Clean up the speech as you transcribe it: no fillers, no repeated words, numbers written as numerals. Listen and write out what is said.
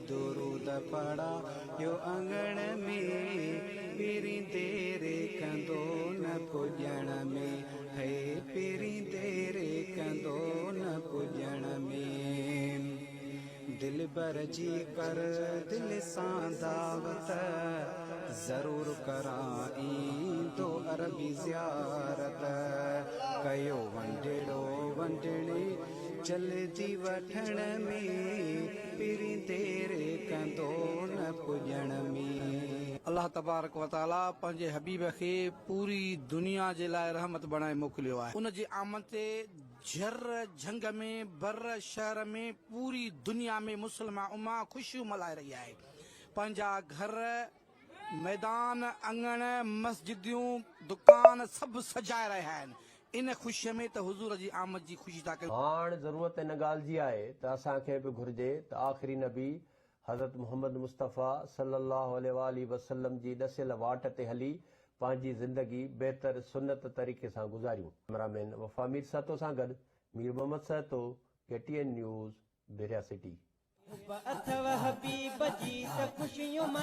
درود پڙهايو اڱڻ ۾، پرين دير ڪندو نه پڄڻ ۾، هي پرين دير ڪندو نه پڄڻ ۾. دلبر جي ڪر دل سان دعوت، ضرور ڪران ايندو عربي زيارت. ڪيو ونڊڙو ونڊڻي جلدي وٺڻ ۾، پرين دير ڪندو نه پڄڻ ۾. الله تبارڪ و تعاليٰ پنهنجي حبيب کي پوري دنيا جي لاء رحمت بڻائي موڪليو آهي. ان جي آمد تي جھر جھنگ ۾، بر شهر ۾، پوري دنيا ۾ مسلمان امه خوشيون ملهائي رهي آهي. پنهنجا گهر، ميدان، اڱڻ، مسجديون، دڪان سڀ سجائي رهيا آهن. ان خوشيء ۾ ته حضور جي آمد جي خوشي ٿا ڪيون. هاڻ ضرورت ان ڳالهه جي آهي ته اسان کي به گهرجي ته آخري نبي حضرت محمد مصطفيٰ صلّي اللّٰه عليه واٰله وسلّم جي ڏسيل واٽ تي هلي پنهنجي زندگي بهتر سنت طريقي سان گذاريون. ڪئميرا مين وفا مير سهتو سان گڏ Mir Muhammad Sahto, K T N news, Bahria city. حب اٿو حبيب جي ته خوشيون ملهايو.